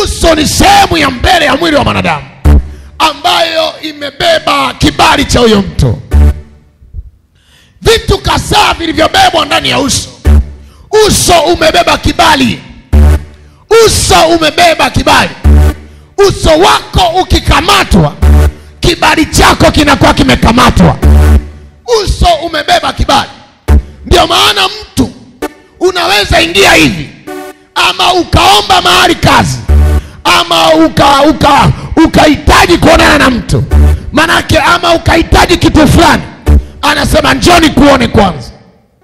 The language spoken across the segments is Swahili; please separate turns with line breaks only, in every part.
Uso ni sehemu ya mbele ya mwili wa mwanadamu ambayo imebeba kibali cha huyo mtu. Vitu kadhaa vilivyobebwa ndani ya uso. Uso umebeba kibali. Uso umebeba kibali. Uso wako ukikamatwa, kibali chako kinakuwa kimekamatwa. Uso umebeba kibali. Ndio maana mtu unaweza ingia hivi, ama ukaomba mahali kazi, ama ukahitaji kuonana na mtu, manake ama ukahitaji kitu fulani, anasema njoni kuone kwanza.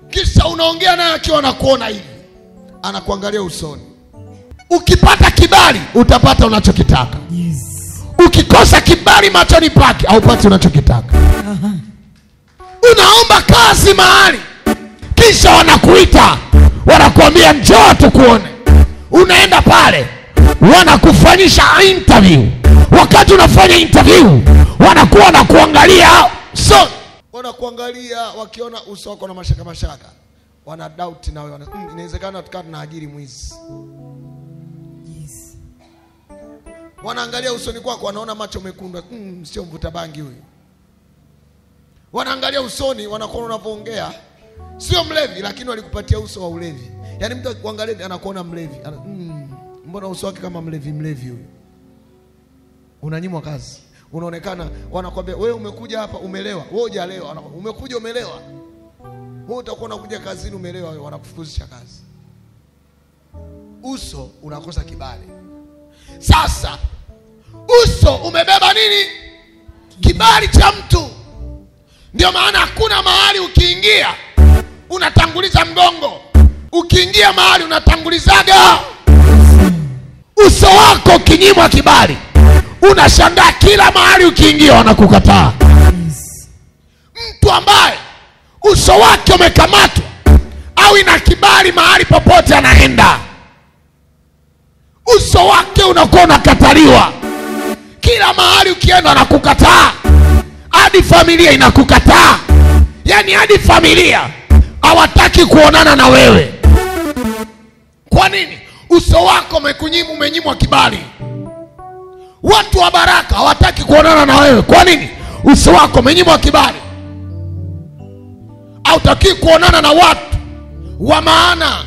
Kisha unaongea naye akiwa anakuona hivi, anakuangalia usoni. Ukipata kibali utapata unachokitaka.
Yes.
Ukikosa kibali machoni pake haupati unachokitaka. Unaomba kazi mahali, kisha wanakuita, wanakuambia njoo tukuone. Unaenda pale, wanakufanyisha interview. Wakati unafanya interview, wanakuwa wanakuangalia so, wanakuangalia wakiona uso wako na mashaka mashaka, wana doubt na wewe. Inawezekana tukawa tunaajiri mwizi.
Yes.
Wanaangalia usoni kwako, wanaona macho mekundu, sio mvuta bangi huyu. Wanaangalia usoni, wanakuona unavyoongea, sio mlevi, lakini walikupatia uso wa ulevi. Yaani mtu akikuangalia anakuona mlevi. Mbona uso wake kama mlevi mlevi huyu? Unanyimwa kazi. Unaonekana, wanakuambia wewe umekuja hapa umelewa, wewe hujalewa, umekuja umelewa. Wewe utakuwa unakuja kazini umelewa, wanakufukuzisha kazi. Uso unakosa kibali. Sasa uso umebeba nini? Kibali cha mtu. Ndio maana hakuna mahali ukiingia unatanguliza mgongo. Ukiingia mahali unatangulizaga uso wako. Ukinyimwa kibali, unashangaa kila mahali ukiingia wanakukataa. Mtu ambaye uso wake umekamatwa au ina kibali mahali popote anaenda, uso wake unakuwa unakataliwa. Kila mahali ukienda wanakukataa. Hadi familia inakukataa. Yaani hadi familia hawataki kuonana na wewe. Kwa nini? Uso wako umenyimwa kibali. Watu wa baraka hawataki kuonana na wewe. Kwa nini? Uso wako umenyimwa kibali. Hautaki kuonana na watu wa maana.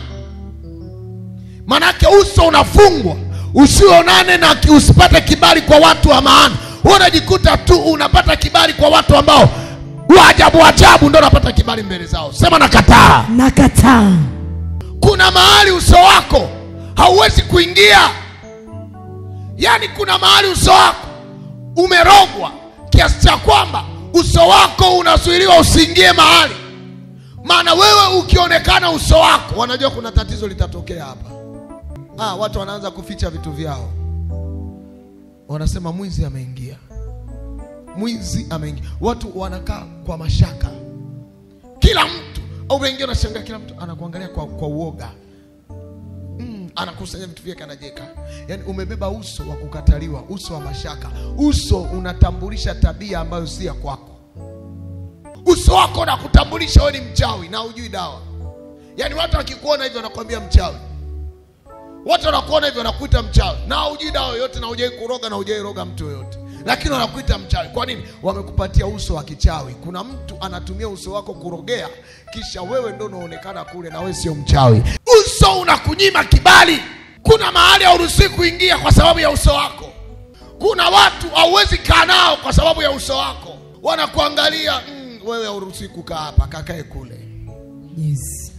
Manake uso unafungwa, usionane na usipate kibali kwa watu wa maana. Unajikuta tu unapata kibali kwa watu ambao wa ajabu ajabu, ndio unapata kibali mbele zao. Sema nakataa.
Nakataa.
Kuna mahali uso wako hauwezi kuingia. Yaani kuna mahali uso wako umerogwa kiasi cha kwamba uso wako unazuiliwa usiingie mahali. Maana wewe ukionekana uso wako, wanajua kuna tatizo litatokea hapa. Watu wanaanza kuficha vitu vyao. Wanasema mwizi ameingia. Mwizi ameingia. Watu wanakaa kwa mashaka. Kila mtu au wengine wanashangaa, kila mtu anakuangalia kwa uoga. Anakusanya vitu vyake anajeka. Yaani umebeba uso wa kukataliwa, uso wa mashaka. Uso unatambulisha tabia ambayo si ya kwako. Uso wako unakutambulisha wewe ni mchawi na hujui dawa. Yaani watu wakikuona hivyo wanakuambia mchawi. Watu wanakuona hivyo wanakuita mchawi na hujui dawa yoyote na hujai kuroga na hujai roga mtu yoyote. Lakini wanakuita mchawi. Kwa nini? Wamekupatia uso wa kichawi. Kuna mtu anatumia uso wako kurogea, kisha wewe ndio unaonekana kule na wewe sio mchawi. Uso unakunyima kibali. Kuna mahali hauruhusiwi kuingia kwa sababu ya uso wako. Kuna watu hauwezi kaa nao kwa sababu ya uso wako. Wanakuangalia, wewe hauruhusiwi kukaa hapa, kakae kule.
Yes.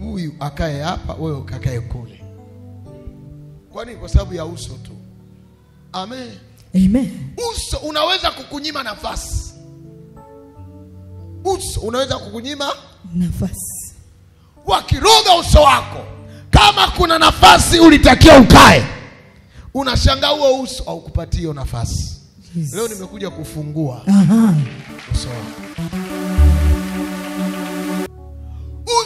Huyu akae hapa, wewe ukakae kule. Kwa nini? Kwa sababu ya uso tu. Amen.
Amen.
Uso unaweza kukunyima nafasi. Uso unaweza kukunyima
nafasi.
Wakiroga uso wako, kama kuna nafasi ulitakiwa ukae, unashangaa huo uso haukupatii hiyo nafasi.
Yes.
Leo nimekuja kufungua uso wako.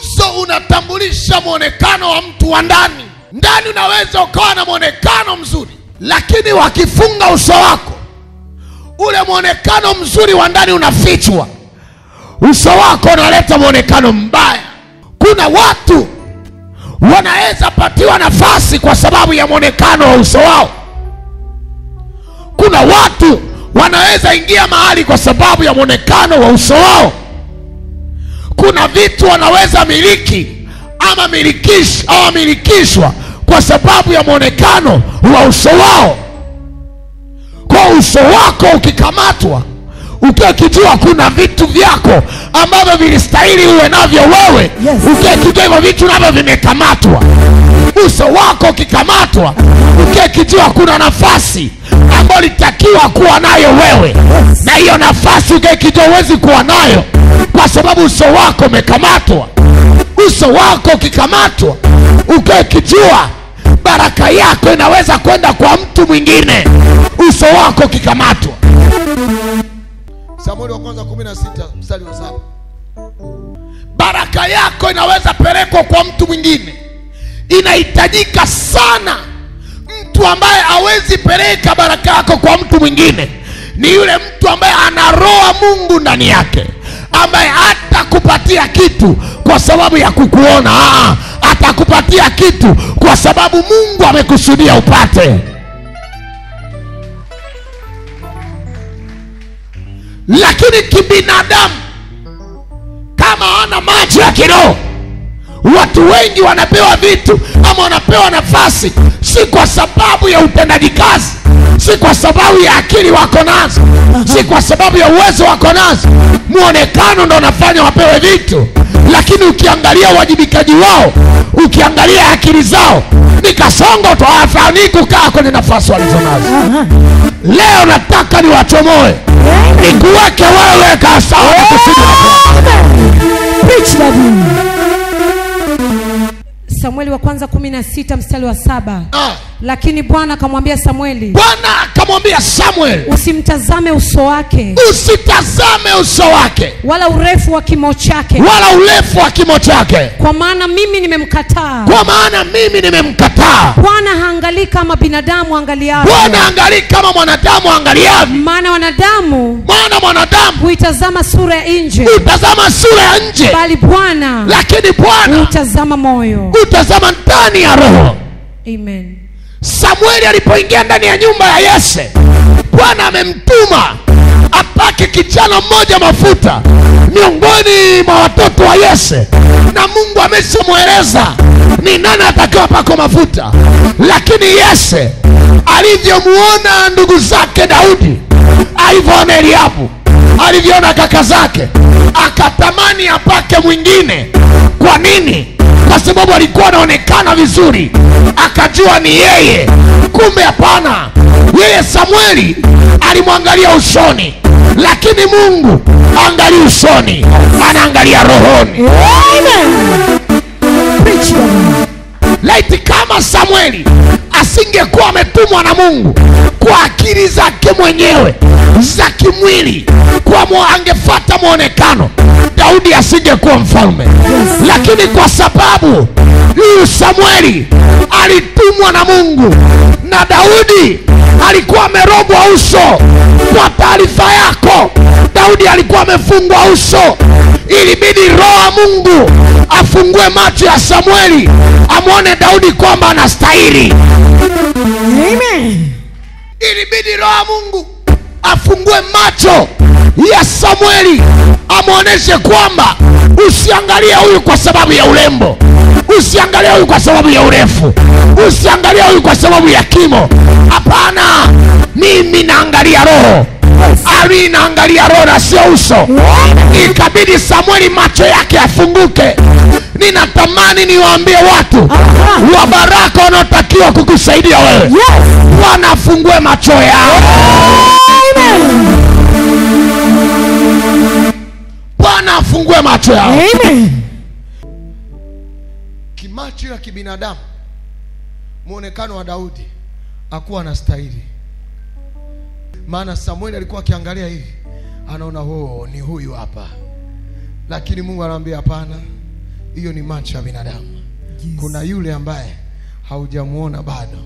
Uso unatambulisha muonekano wa mtu wa ndani. Ndani unaweza ukawa na muonekano mzuri, lakini wakifunga uso wako, ule muonekano mzuri wa ndani unafichwa. Uso wako unaleta muonekano mbaya. Kuna watu wanaweza patiwa nafasi kwa sababu ya muonekano wa uso wao. Wanaweza ingia mahali kwa sababu ya mwonekano wa uso wao. Kuna vitu wanaweza miliki ama milikish au milikishwa kwa sababu ya mwonekano wa uso wao. Kwa uso wako ukikamatwa, ukijua kuna vitu vyako ambavyo vilistahili uwe navyo wewe,
Yes.
ukijua hivyo vitu navyo vimekamatwa. Uso wako ukikamatwa, ukijua kuna nafasi ambayo litakiwa kuwa nayo wewe,
Yes.
na hiyo nafasi ukijua huwezi kuwa nayo kwa sababu uso wako umekamatwa. Uso wako ukikamatwa, ukijua baraka yako inaweza kwenda kwa mtu mwingine. Uso wako ukikamatwa. Samueli wa kwanza 16 mstari wa 7. Baraka yako inaweza pelekwa kwa mtu mwingine. Inahitajika sana mtu ambaye hawezi peleka baraka yako kwa mtu mwingine ni yule mtu ambaye ana roho ya Mungu ndani yake, ambaye hatakupatia kitu kwa sababu ya kukuona. Atakupatia kitu kwa sababu Mungu amekusudia upate. Lakini kibinadamu, kama hana macho ya kiroho, watu wengi wanapewa vitu ama wanapewa nafasi si kwa sababu ya utendaji kazi, si kwa sababu ya akili wako nazo, si kwa sababu ya uwezo wako nazo. Muonekano ndo unafanya wapewe vitu, lakini ukiangalia uwajibikaji wao, ukiangalia akili zao, ni kasongo tu, hawafani kukaa kwenye nafasi walizonazo. Leo nataka niwachomoe, nikuweke wewe kasawa na kusudi la Bwana.
Preach, Daddy.
Samueli wa kwanza 16 mstari wa 7. Lakini Bwana akamwambia Samueli,
Bwana akamwambia Samuel,
usimtazame uso wake,
usitazame uso wake,
wala urefu wa kimo chake,
wala urefu wa kimo chake,
kwa maana mimi nimemkataa.
Kwa maana mimi nimemkataa.
Bwana haangalii kama binadamu angaliavyo.
Bwana haangalii kama mwanadamu angaliavyo.
Maana mwanadamu huitazama sura ya nje,
huitazama sura ya nje,
bali Bwana,
lakini Bwana
hutazama moyo,
hutazama ndani ya roho.
Amen.
Samueli alipoingia ndani ya nyumba ya Yese, Bwana amemtuma apake kijana mmoja mafuta miongoni mwa watoto wa Yese, na Mungu ameshamueleza ni nani atakiwa apakwe mafuta. Lakini Yese alivyomuona ndugu zake Daudi, alivyoona Eliabu, alivyoona kaka zake, akatamani apake mwingine. Kwa nini? Kwa sababu alikuwa anaonekana vizuri, akajua ni yeye. Kumbe hapana, yeye Samueli alimwangalia usoni, lakini Mungu angalia usoni, anaangalia rohoni.
Amen. Preach, Daddy.
Laiti kama Samueli asingekuwa ametumwa na Mungu kwa akili zake mwenyewe za kimwili, kwa angefuata muonekano, Daudi asingekuwa mfalme. Lakini kwa sababu huyu Samueli alitumwa na Mungu na Daudi alikuwa amerogwa uso, kwa taarifa yako, Daudi alikuwa amefungwa uso. Ilibidi roho ya Mungu afungue macho ya Samueli amuone Daudi kwamba anastahili.
Amen.
Ilibidi roho ya Mungu afungue macho ya Samueli amuoneshe kwamba usiangalie huyu kwa sababu ya urembo, usiangalie huyu kwa sababu ya urefu, usiangalie huyu kwa sababu ya kimo. Hapana, mimi naangalia roho. Ali naangalia roho na sio uso. Ikabidi Samueli macho yake afunguke. Ninatamani niwaambie watu wa baraka wanaotakiwa kukusaidia wewe, Bwana afungue macho yao.
Amen.
Bwana afungue macho yao.
Amen.
Kimacho ya kibinadamu, muonekano wa Daudi hakuwa anastahili. Maana Samueli alikuwa akiangalia hivi, anaona oh, ni huyu hapa. Lakini Mungu anamwambia hapana, hiyo ni macho ya binadamu.
Yes.
Kuna yule ambaye haujamuona bado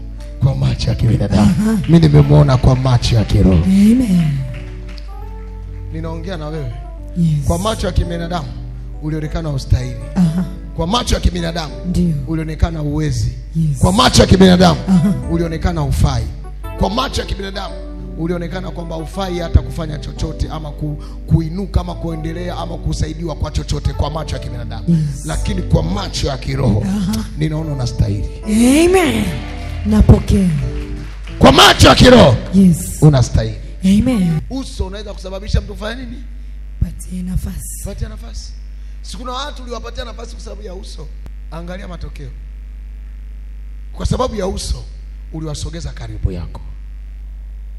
kwa macho ya kibinadamu. Mimi nimemuona kwa macho ya kiroho.
Amen.
Ninaongea na wewe.
Yes.
Kwa macho ya kibinadamu ulionekana ustahili. Kwa macho ya kibinadamu ulionekana uwezi.
Yes.
Kwa macho ya kibinadamu ulionekana ufai. Kwa macho ya kibinadamu Ulionekana kwamba hufai hata kufanya chochote ama kuinuka ama kuendelea ama kusaidiwa kwa chochote kwa macho ya kibinadamu.
Yes.
Lakini kwa macho ya kiroho ninaona unastahili.
Amen. Napokea.
Kwa macho ya kiroho.
Yes.
Unastahili.
Amen.
Uso unaweza kusababisha mtu kufanya nini?
Patie nafasi.
Patie nafasi. Si kuna watu uliwapatia nafasi kwa sababu ya uso. Angalia matokeo. Kwa sababu ya uso uliwasogeza karibu yako.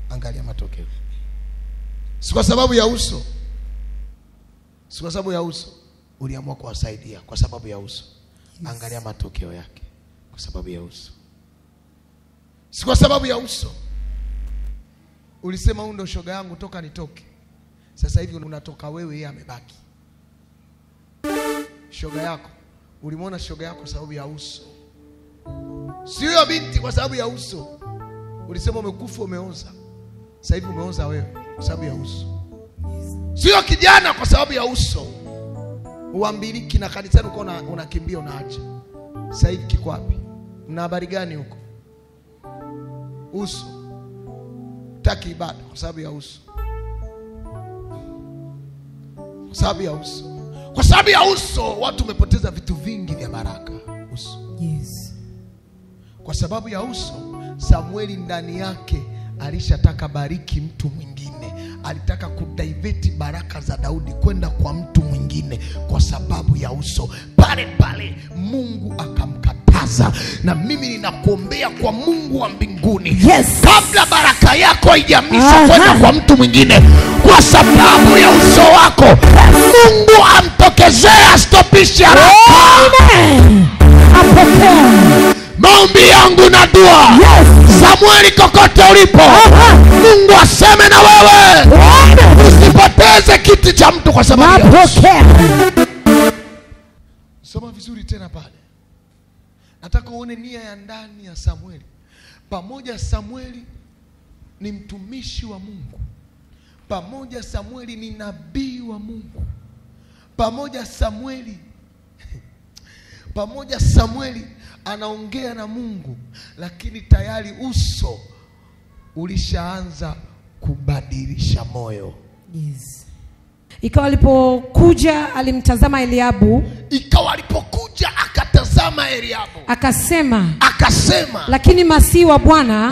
Angalia matokeo. Si kwa sababu ya uso. Si kwa sababu ya uso uliamua kuwasaidia kwa sababu ya uso.
Yes.
Angalia matokeo yake kwa sababu ya uso. Si kwa sababu ya uso. Ulisema huyu ndo shoga yangu toka nitoke. Sasa hivi unatoka wewe, yeye amebaki. Shoga yako, ulimwona shoga yako kwa sababu ya uso. Sio binti kwa sababu ya uso. Ulisema umekufa umeoza. Sasa hivi umeoza wewe kwa sababu ya uso. Sio kijana kwa sababu ya uso. Uambiliki na kanisani uko unakimbia unaacha. Sasa hivi kiko wapi? Mna habari gani huko? Uso. Taki ibada kwa sababu ya uso. Kwa sababu ya uso. Kwa sababu ya uso watu wamepoteza vitu vingi vya baraka. Uso.
Yes.
Kwa sababu ya uso Samueli ndani yake alishataka bariki mtu mwingine. Alitaka kudivert baraka za Daudi kwenda kwa mtu mwingine kwa sababu ya uso. Pale pale Mungu akamkataza. Na mimi ninakuombea kwa Mungu wa mbinguni.
Yes.
Kabla baraka yako haijamishwa kwenda kwa mtu mwingine kwa sababu ya uso wako, Mungu amtokezee astopishe haraka.
Amen. Apokee.
Maombi yangu na dua.
Yes.
Samueli kokote ulipo, Mungu aseme na wewe. Usipoteze kiti cha mtu kwa sababu ya uso. Soma vizuri tena pale. Nataka uone nia ya ndani ya Samueli. Pamoja Samueli ni mtumishi wa Mungu. Pamoja Samueli ni nabii wa Mungu. Pamoja Samueli anaongea na Mungu, lakini tayari uso ulishaanza kubadilisha moyo.
Yes. Ikawa alipokuja alimtazama Eliabu.
Ikawa alipokuja akatazama Eliabu.
Akasema,
lakini
Masihi wa Bwana,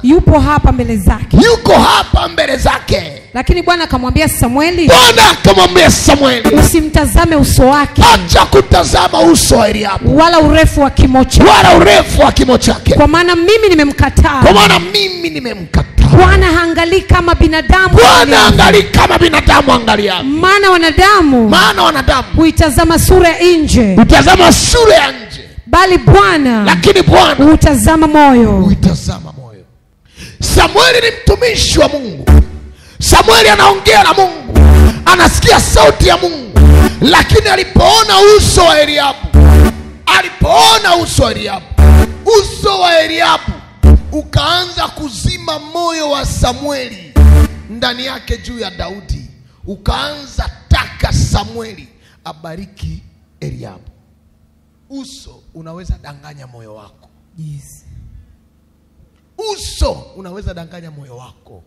yupo
hapa mbele zake.
Yuko hapa mbele zake.
Lakini Bwana akamwambia Samueli,
usimtazame
uso wake.
Acha kutazama uso wa Eliabu,
wala urefu wa kimo
chake.
Kwa maana mimi nimemkataa. Bwana haangalii kama binadamu.
Maana
wanadamu huitazama sura ya nje. Bali Bwana,
lakini
Bwana
Bwana
hutazama moyo.
Samueli ni mtumishi wa Mungu. Samueli anaongea na Mungu, anasikia sauti ya Mungu, lakini alipoona uso wa Eliabu, uso wa Eliabu ukaanza kuzima moyo wa Samueli ndani yake juu ya Daudi. Ukaanza taka Samueli abariki Eliabu. Uso unaweza danganya moyo wako.
Yes.
Uso unaweza danganya moyo wako.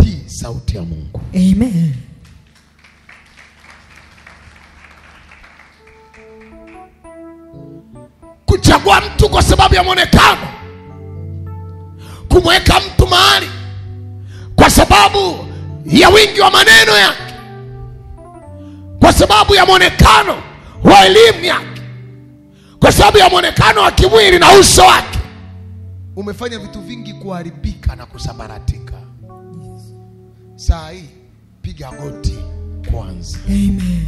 Tii sauti ya Mungu.
Amen.
Kuchagua mtu kwa sababu ya mwonekano, kumweka mtu mahali kwa sababu ya wingi wa maneno yake, kwa sababu ya mwonekano wa elimu yake, kwa sababu ya mwonekano wa kimwili na uso wake, umefanya vitu vingi kuharibika na kusambaratika. Saa hii piga goti kwanza.
Amen.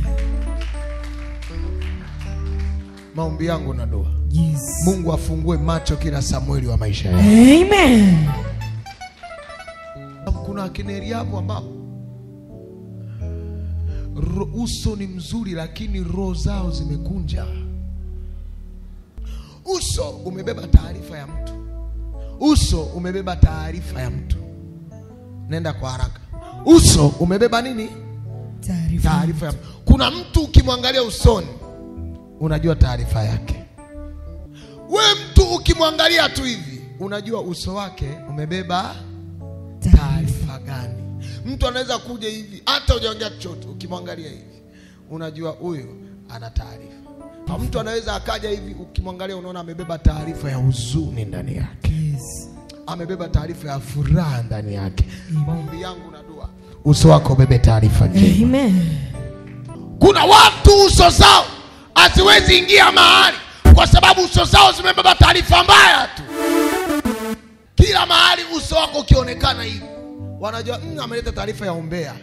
Maombi yangu na dua.
Yes.
Mungu afungue macho kila Samueli wa maisha yako.
Amen.
Kuna akina Eliabu ambao uso ni mzuri lakini roho zao zimekunja. Uso umebeba taarifa ya mtu. Uso umebeba taarifa ya mtu. Nenda kwa haraka. Uso umebeba nini? Taarifa ya mtu. Kuna mtu ukimwangalia usoni unajua taarifa yake. We mtu ukimwangalia tu hivi unajua uso wake umebeba taarifa gani. Mtu anaweza kuja hivi hata hujaongea chochote, ukimwangalia hivi unajua huyu ana taarifa. Mtu anaweza akaja hivi, ukimwangalia unaona amebeba taarifa ya huzuni ndani yake.
Yes.
Amebeba taarifa ya furaha ndani yake. Maombi yangu na dua, uso wako ubebe taarifa njema.
Amen.
Kuna watu uso zao haziwezi ingia mahali kwa sababu uso zao zimebeba taarifa mbaya tu. Kila mahali uso wako ukionekana hivi, wanajua ameleta taarifa ya umbea.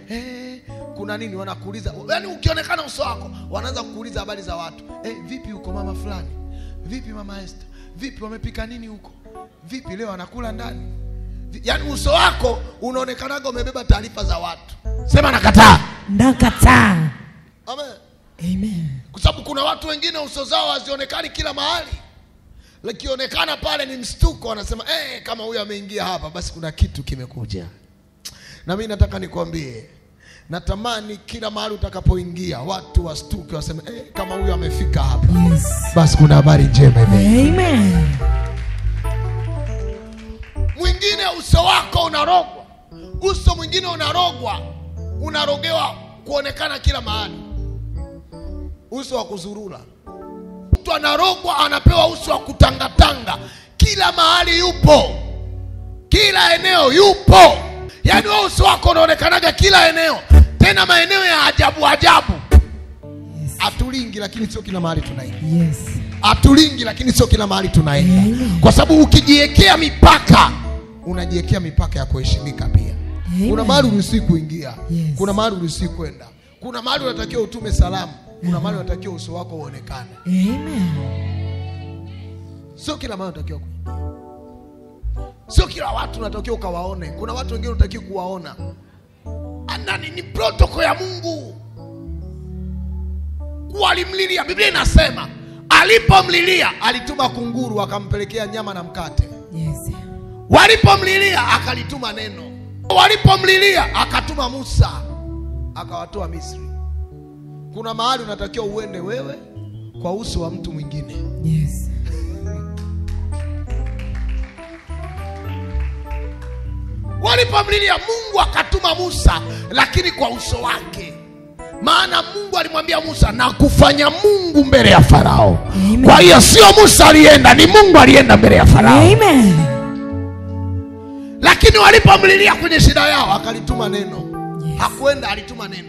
Kuna nini wanakuuliza? Yaani ukionekana uso wako wanaanza kukuuliza habari za watu. Vipi uko mama fulani? Vipi mama Esther? Vipi wamepika nini huko? Vipi leo anakula ndani? Yaani uso wako unaonekanaga umebeba taarifa za watu. Sema nakataa.
Nakataa.
Amen.
Amen.
Kwa sababu kuna watu wengine uso zao hazionekani kila mahali. Lakionekana pale ni mstuko, wanasema kama huyu ameingia hapa basi kuna kitu kimekuja. Na mimi nataka nikwambie, natamani kila mahali utakapoingia watu wastuke waseme kama huyu amefika hapa.
Yes.
Basi kuna habari njema.
Amen.
Mwingine uso wako unarogwa. Uso mwingine unarogwa. Unarogewa kuonekana kila mahali. Uso wa kuzurura. Mtu anarogwa anapewa uso wa kutangatanga. Kila mahali yupo. Kila eneo yupo. Yaani wewe uso wako unaonekanaga kila eneo. Tena maeneo ya ajabu ajabu.
Yes.
Atulingi lakini sio kila mahali tunaenda.
Yes.
Atulingi lakini sio kila mahali tunaenda.
Amen.
Kwa sababu ukijiwekea mipaka, unajiwekea mipaka ya kuheshimika pia.
Amen.
Kuna mahali uruhusiwi kuingia.
Yes.
Kuna mahali uruhusiwi kwenda. Kuna mahali unatakiwa utume salamu. Kuna mahali unatakiwa uso wako uonekane.
Amen.
Sio kila mahali unatakiwa kuingia. Sio kila watu unatakiwa ukawaone. Kuna watu wengine unatakiwa kuwaona. Anani ni protocol ya Mungu. Walimlilia, Biblia inasema alipomlilia alituma kunguru akampelekea nyama na mkate.
Yes.
Walipomlilia akalituma neno. Walipomlilia akatuma Musa akawatoa Misri. Kuna mahali unatakiwa uende wewe kwa uso wa mtu mwingine.
Yes.
Walipomlilia Mungu akatuma Musa, lakini kwa uso wake. Maana Mungu alimwambia Musa na kufanya Mungu mbele ya Farao.
Amen.
Kwa hiyo sio Musa alienda, ni Mungu alienda mbele ya Farao.
Amen.
Lakini walipomlilia kwenye shida yao akalituma neno.
Yes.
Hakuenda, alituma neno.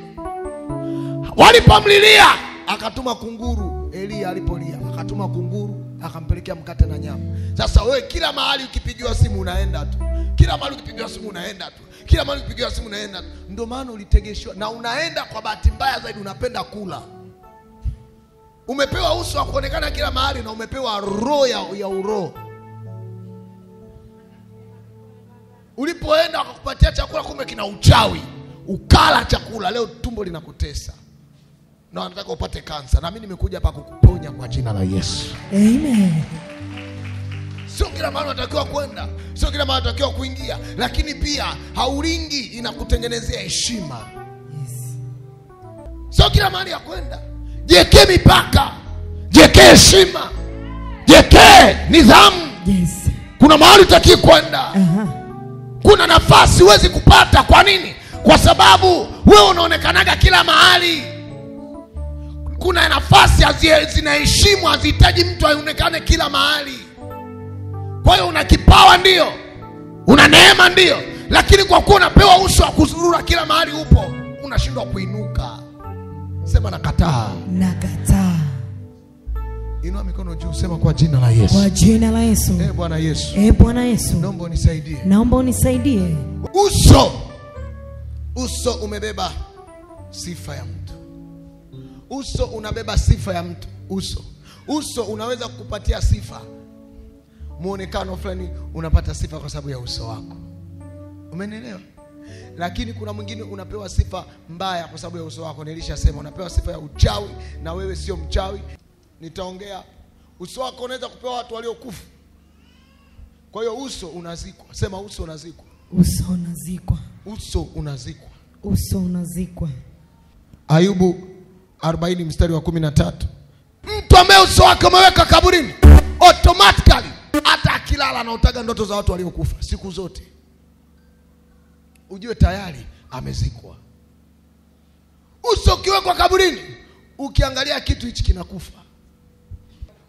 Walipomlilia akatuma kunguru. Elia alipolia akatuma kunguru akampelekea mkate na nyama. Sasa wewe kila mahali ukipigiwa simu unaenda tu. Kila mahali ukipigiwa simu unaenda tu. Kila mahali ukipigiwa simu unaenda tu. Ndio maana ulitegeshwa na unaenda kwa bahati mbaya zaidi unapenda kula. Umepewa uso wa kuonekana kila mahali na umepewa roho ya uroho. Ulipoenda wakakupatia chakula kumbe kina uchawi. Ukala chakula leo tumbo linakutesa. Na wanataka upate kansa. Na mimi nimekuja hapa kukuponya kwa jina la Yesu.
Amen.
Sio kila mahali unatakiwa kwenda, sio kila mahali unatakiwa kuingia, lakini pia hauringi inakutengenezea heshima.
Yes.
Sio kila mahali ya kwenda. Jiwekee mipaka, jiwekee heshima, jiwekee nidhamu.
Yes.
Kuna mahali hutakiwi kwenda. Kuna nafasi huwezi kupata. Kwa nini? Kwa sababu wewe unaonekanaga kila mahali. Kuna nafasi zinaheshimu, hazihitaji mtu aonekane kila mahali. Kwa hiyo una kipawa ndio, una neema ndio, lakini kwa kuwa unapewa uso wa kuzurura kila mahali upo, unashindwa kuinuka. Sema nakataa.
Nakataa.
Inua mikono juu, sema kwa jina la Yesu.
Kwa jina la Yesu.
Bwana Yesu.
Bwana Yesu.
Naomba unisaidie.
Naomba unisaidie.
Uso umebeba sifa ya mtu. Uso unabeba sifa ya mtu. Uso unaweza kukupatia sifa. Muonekano fulani unapata sifa kwa sababu ya uso wako. Umenielewa? Lakini kuna mwingine unapewa sifa mbaya kwa sababu ya uso wako. Nilishasema unapewa sifa ya uchawi na wewe sio mchawi. Nitaongea. Uso wako unaweza kupewa watu waliokufa. Kwa hiyo uso unazikwa. Sema uso unazikwa.
Uso unazikwa.
Uso unazikwa.
Uso unazikwa.
Ayubu 40 mstari wa 13. Mtu ambaye uso wake umeweka kaburini, automatically hata akilala anaotaga ndoto za watu waliokufa siku zote, ujue tayari amezikwa. Uso ukiwekwa kaburini, ukiangalia kitu hichi kinakufa.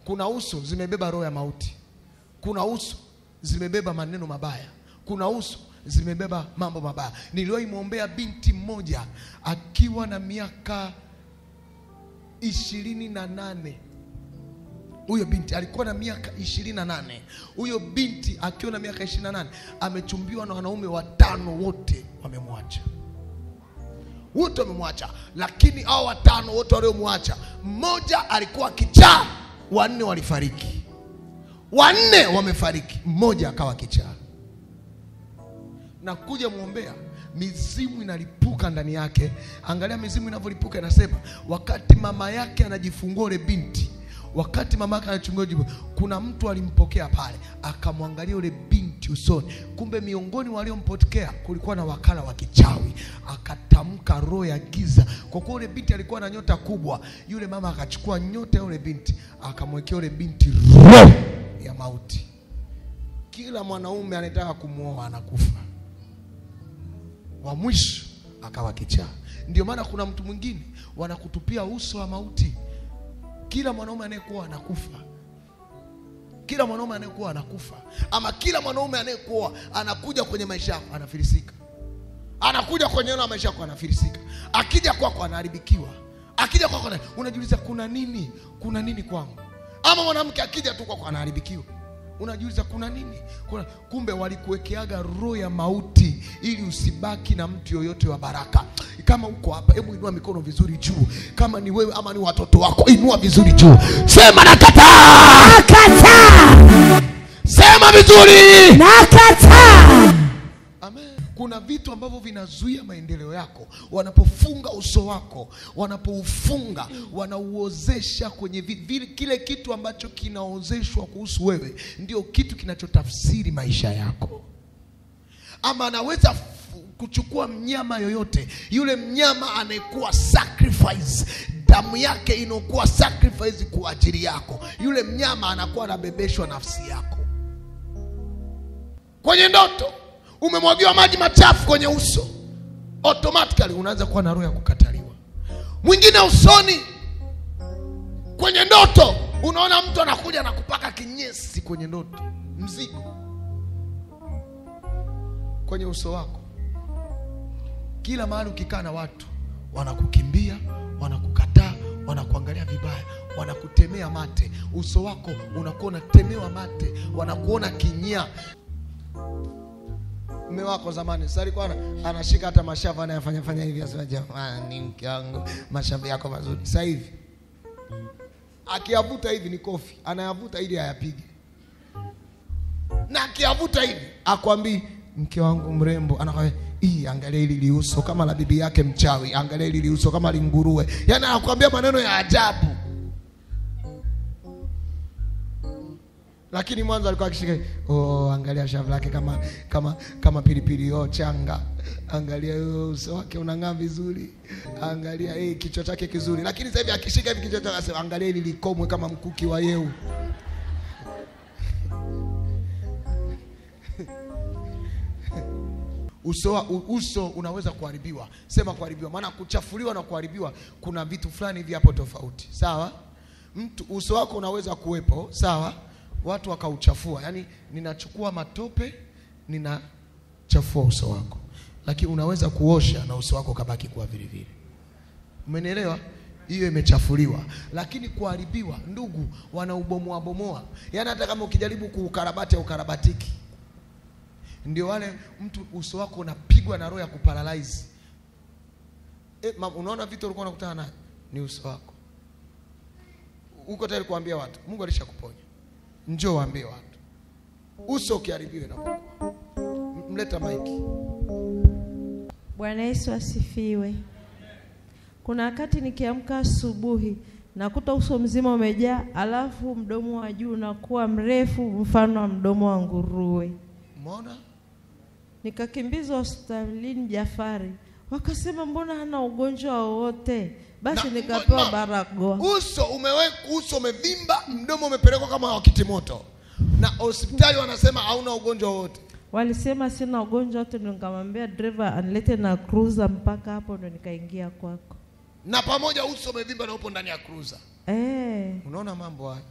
Kuna uso zimebeba roho ya mauti. Kuna uso zimebeba maneno mabaya. Kuna uso zimebeba mambo mabaya. Niliwahi muombea binti mmoja akiwa na miaka 28. Huyo binti alikuwa na miaka 28. Huyo binti akiwa na miaka 28 amechumbiwa na wanaume 5, wote wamemwacha. Wote wamemwacha. Lakini hao 5 wote waliomwacha, mmoja alikuwa kichaa, 4 walifariki. 4 wamefariki, mmoja akawa kichaa. Na kuja muombea, mizimu inalipuka ndani yake. Angalia mizimu inavyolipuka, inasema wakati mama yake anajifungua yule binti, wakati mama yake anachungua jibu, kuna mtu alimpokea pale, akamwangalia yule binti usoni. Kumbe miongoni waliompokea kulikuwa na wakala wa kichawi. Akatamka roho ya giza. Kwa kuwa yule binti alikuwa na nyota kubwa, yule mama akachukua nyota ya yule binti, akamwekea yule binti roho ya mauti. Kila mwanaume anayetaka kumuoa anakufa. Wa mwisho akawa kichaa. Ndio maana kuna mtu mwingine wanakutupia uso wa mauti. Kila mwanaume anayekuwa anakufa. Kila mwanaume anayekuwa anakufa. Ama kila mwanaume anayekuwa anakuja kwenye maisha yako anafilisika. Anakuja kwenye maisha yako anafilisika. Akija kwako anaharibikiwa. Akija kwako unajiuliza kuna nini? Kuna nini kwangu? Ama mwanamke akija tu kwako anaharibikiwa. Unajiuliza kuna nini? Kumbe walikuwekeaga roho ya mauti ili usibaki na mtu yoyote wa baraka. Kama uko hapa, hebu inua mikono vizuri juu. Kama ni wewe ama ni watoto wako, inua vizuri juu. Sema nakataa.
Nakataa.
Sema vizuri.
Nakataa.
Amen. Kuna vitu ambavyo vinazuia maendeleo yako. Wanapofunga uso wako, wanapoufunga, wanauozesha kwenye vile, kile kitu ambacho kinaozeshwa kuhusu wewe ndio kitu kinachotafsiri maisha yako. Ama anaweza kuchukua mnyama yoyote, yule mnyama anayekuwa sacrifice, damu yake inokuwa sacrifice kwa ajili yako, yule mnyama anakuwa anabebeshwa nafsi yako. Kwenye ndoto umemwagiwa maji machafu kwenye uso, automatically unaanza kuwa na roho ya kukataliwa. Mwingine usoni, kwenye ndoto unaona mtu anakuja na kupaka kinyesi kwenye ndoto, mzigo kwenye uso wako. Kila mahali ukikaa na watu wanakukimbia, wanakukataa, wanakuangalia vibaya, wanakutemea mate. Uso wako unakuwa unatemewa mate, wanakuona kinyaa. Mume wako zamani sasa alikuwa anashika hata mashavu anayafanya fanya hivi, asema jamani mke wangu mashavu yako mazuri. Sasa hivi akiyavuta hivi ni kofi, anayavuta ili ayapige. Na akiyavuta hivi akwambii mke wangu mrembo, anakwambia hii angalia hili liuso kama la bibi yake mchawi, angalia hili liuso kama linguruwe. Yaani anakuambia maneno ya ajabu. Lakini mwanzo alikuwa akishika, oh angalia shavu lake kama pilipili oh changa. Angalia uso wake unang'aa vizuri. Angalia kichwa chake kizuri. Lakini sasa hivi akishika hivi kichwa chake anasema angalia hili likomwe kama mkuki wa yeu. Uso unaweza kuharibiwa. Sema kuharibiwa, maana kuchafuliwa na kuharibiwa kuna vitu fulani hivi hapo tofauti. Sawa? Mtu uso wako unaweza kuwepo, sawa? Watu wakauchafua. Yaani ninachukua matope, ninachafua uso wako. Lakini unaweza kuosha na uso wako kabaki kuwa vile vile. Umenielewa? Hiyo imechafuliwa. Lakini kuharibiwa, ndugu, wanaubomoa bomoa. Yaani hata kama ukijaribu kuukarabati au ukarabatiki. Ndio wale mtu uso wako unapigwa na roho ya kuparalyze. Unaona vitu ulikuwa unakutana nayo ni uso wako. Uko tayari kuambia watu Mungu alishakuponya. Njoo waambie watu. Uso ukiharibiwe na Mungu. Mleta maiki.
Bwana Yesu asifiwe. Kuna wakati nikiamka asubuhi nakuta uso mzima umejaa, alafu mdomo wa juu unakuwa mrefu mfano wa mdomo wa nguruwe.
Umeona?
Nikakimbizwa hospitalini Jafari. Wakasema mbona hana ugonjwa wowote? Basi nikapewa barakoa.
Uso umeweka, uso umevimba, mdomo umepelekwa kama wa kitimoto. Na hospitali wanasema hauna ugonjwa wote.
Walisema sina ugonjwa wote, ndio nikamwambia driver anilete na cruiser mpaka hapo, ndio nikaingia kwako.
Na pamoja uso umevimba na upo ndani ya cruiser. Unaona mambo haya?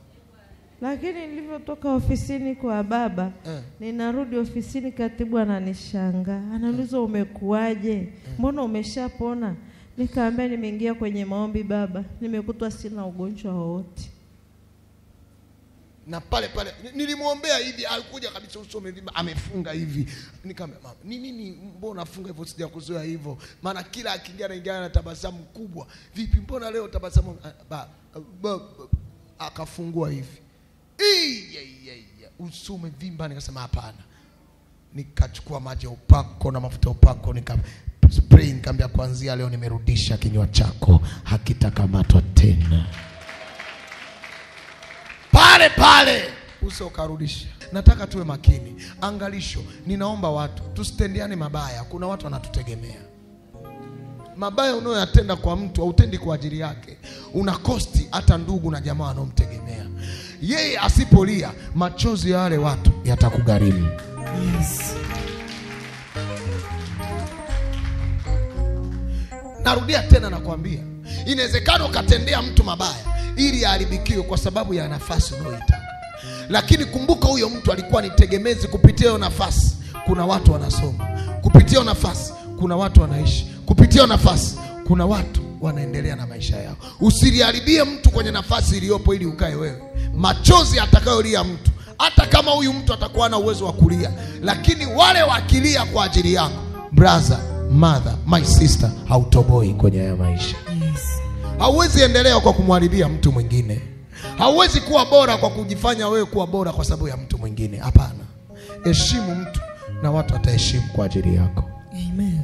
Lakini nilivyotoka ofisini kwa baba, ninarudi ofisini, katibu ananishangaa. Ananiuliza umekuaje? Mbona umeshapona? Nikaambia nimeingia kwenye maombi baba, nimekutwa sina ugonjwa wowote.
Na pale pale nilimuombea hivi, alikuja kabisa uso umevimba, amefunga hivi. Nikamwambia mama, ni nini mbona unafunga hivyo, sijakuzoea hivyo. Maana kila akiingia anaingia na tabasamu kubwa. Vipi mbona leo tabasamu? Akafungua hivi. Uso umevimba. Nikasema hapana. Nikachukua maji ya upako na mafuta ya upako nika spray, nikamwambia kuanzia leo nimerudisha kinywa chako, hakitakamatwa tena. Pale pale uso ukarudisha. Nataka tuwe makini. Angalisho, ninaomba watu tusitendeane mabaya. Kuna watu wanatutegemea. Mabaya unayoyatenda kwa mtu hautendi kwa ajili yake, unakosti hata ndugu na jamaa wanaomtegemea. Yeye asipolia, machozi ya wale watu yatakugharimu.
Yes.
Narudia tena nakwambia, inawezekana ukatendea mtu mabaya ili aharibikiwe kwa sababu ya nafasi unayoitaka. Lakini kumbuka huyo mtu alikuwa ni tegemezi. Kupitia hiyo nafasi kuna watu wanasoma, kupitia hiyo nafasi kuna watu wanaishi, kupitia hiyo nafasi kuna watu wanaendelea na maisha yao. Usiliharibie mtu kwenye nafasi iliyopo ili ukae wewe. Machozi atakayolia mtu, hata kama huyu mtu atakuwa na uwezo wa kulia, lakini wale wakilia kwa ajili yako, brother, mother, my sister, hautoboi kwenye haya maisha.
Yes.
Hauwezi endelea kwa kumharibia mtu mwingine. Hauwezi kuwa bora kwa kujifanya wewe kuwa bora kwa sababu ya mtu mwingine. Hapana. Heshimu mtu na watu wataheshimu kwa ajili yako.
Amen.